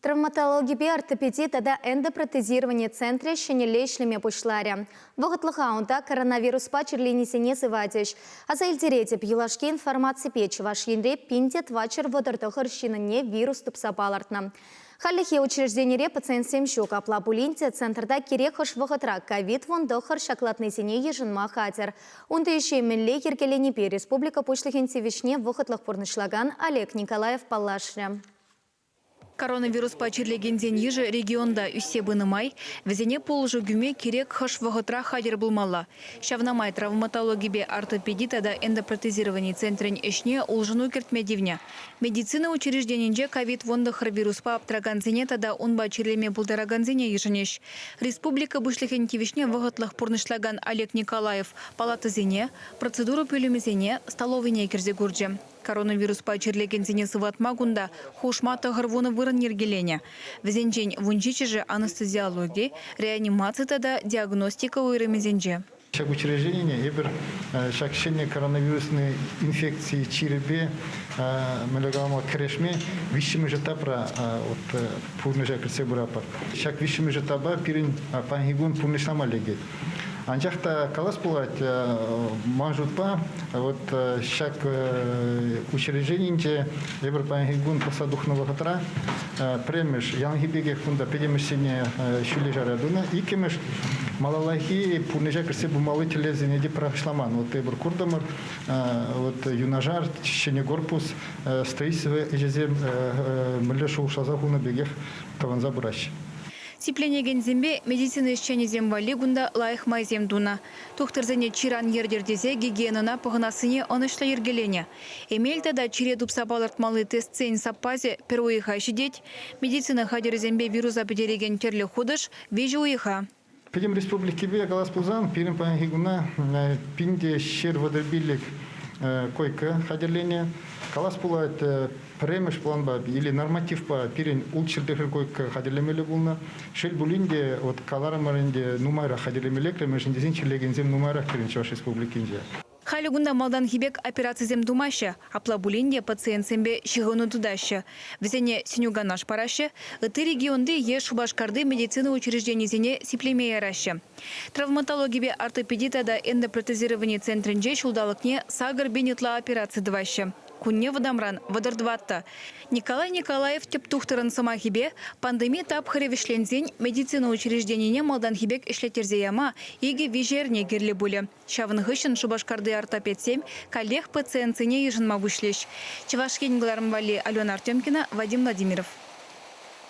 Травматологипе ортопеди тата эндопротезировани центрӗ ҫӗнӗлле ӗҫлеме пуҫларӗ. Вӑхӑтлӑха унта коронавируспа чирленисене сыватӗҫ. Аса илтеретӗп, юлашки информаципе Чӑваш Енре 1439 ҫынӑнне вирус тупса палӑртнӑ. Хальлӗхе учрежденире пациентсем ҫук, апла пулин те центрта кирек хӑш вӑхӑтра ковид-19 ҫаклатнисене йышӑнма хатӗр. Унти ӗҫе мӗнле йӗркеленипе республика Пуҫлӑхӗн тивӗҫне вӑхӑтлӑх пурнӑҫлакан Олег Николаев паллашрӗ. Коронавируспа чирлекенсен йышӗ регионта ӳссе пынӑ май вӗсене пулӑшу кӳме кирек хӑш вӑхӑтра хатӗр пулмалла. Ҫавна май травматологипе ортопеди тата эндопротезировани центрӗн ӗҫне улшӑну кӗртме тивнӗ. Медицина учрежденинче ковид-19 вируспа аптракансене тата унпа чирлеме пултаракансене йышӑнӗҫ. Республика Пуҫлӑхӗн тивӗҫне вӑхӑтлӑх пурнӑҫлакан Олег Николаев палатӑсене, процедура пӳлӗмӗсене, столовӑйне кӗрсе курчӗ. Коронавируспа чирлекенсене сыватма кунта хушма 90 вырӑн йӗркеленӗ. Вӗсенчен вунҫиччӗшӗ анестезиологи, реанимаци тата диагностика уйрӑмӗсенче. Ҫак учрежденине эпир ҫак ҫӗнӗ коронавирусный инфекци чирӗпе мӗнле калама кӗрешме виҫҫӗмӗш этапра вот пурнӑҫа кӗртсе пыратпӑр. Ҫак виҫҫӗмӗш этапа пирӗн паянхи кун пурнӑҫлама лекет. Анчах та калас пулать, ман шутпа, вот ҫак учрежденинче эпир паянхи кун пӑхса тухнӑ вӑхӑтра пӗрремӗш, яланхи пекех кунта пӗтӗмӗшсене ҫӳллӗ шайра тунӑ, иккӗмӗш, малаллахи пурнӑҫа кӗртсе пымалли тӗллевсене те пӑрахӑҫламан. Вот эпир куртӑмӑр, вот юнашар ҫӗнӗ корпус строительство ӗҫӗсем мӗнле шухӑшласа хунӑ пекех тӑвӑнса пыраҫҫӗ. Сипленекенсемпе медицина ӗҫченӗсем валли кунта лайӑх майсем тунӑ. Тухтӑрсене чир ан ертӗр тесе гигиенӑна пӑхӑнассине ӑнӑҫлӑ йӗркеленӗ. Эмел тата чире тупса палӑртмалли тестсен саппасӗ пӗр уйӑха ҫитет. Медицина хатӗрӗсемпе вируса пӗтерекен тӗрлӗ хутӑш виҫӗ уйӑха. Пӗтӗм республикипе калас пулсан, пирӗн паянхи куна 1135 койка хатӗрленӗ. Калас пулать, пӗрремӗш планпа или нормативпа пирӗн ултҫӗр койка хатӗрлемелле пулнӑ. Шел пулин те, вот каларӑмӑр ӗнтӗ, нумайрах хатӗрлеме лекрӗ, мӗншӗн тесен чирлекенсем нумайрах пирӗн Чӑваш Республикинче. Халӗ кунта малтанхи пек операцисем тумаҫҫӗ, апла пулин те пациентсемпе ҫыхӑну тытаҫҫӗ. Вӗсене сӗнӳ-канаш параҫҫӗ, ытти регионти е Шупашкарти медицина учрежденисене сиплеме яраҫҫӗ. Травматологипе ортопеди тата эндопротезировани центрӗнче ҫулталӑкне 8000 ытла операци тӑваҫҫӗ. Кунне вӑтамран 34. Николай Николаев тӗп тухтӑрӑн сӑмахӗпе, пандеми тапхӑрӗ вӗҫленсен медицина учрежденине малтанхи пек ӗҫлеттерсе яма икӗ-виҫӗ эрне кирлӗ пулӗ. Ҫавӑн хыҫҫӑн Шупашкарти ортопедсем каллех пациентсене йышӑнма пуҫлӗҫ. Чӑваш Ен кӑларӑм валли Алена Артемкина, Вадим Владимиров.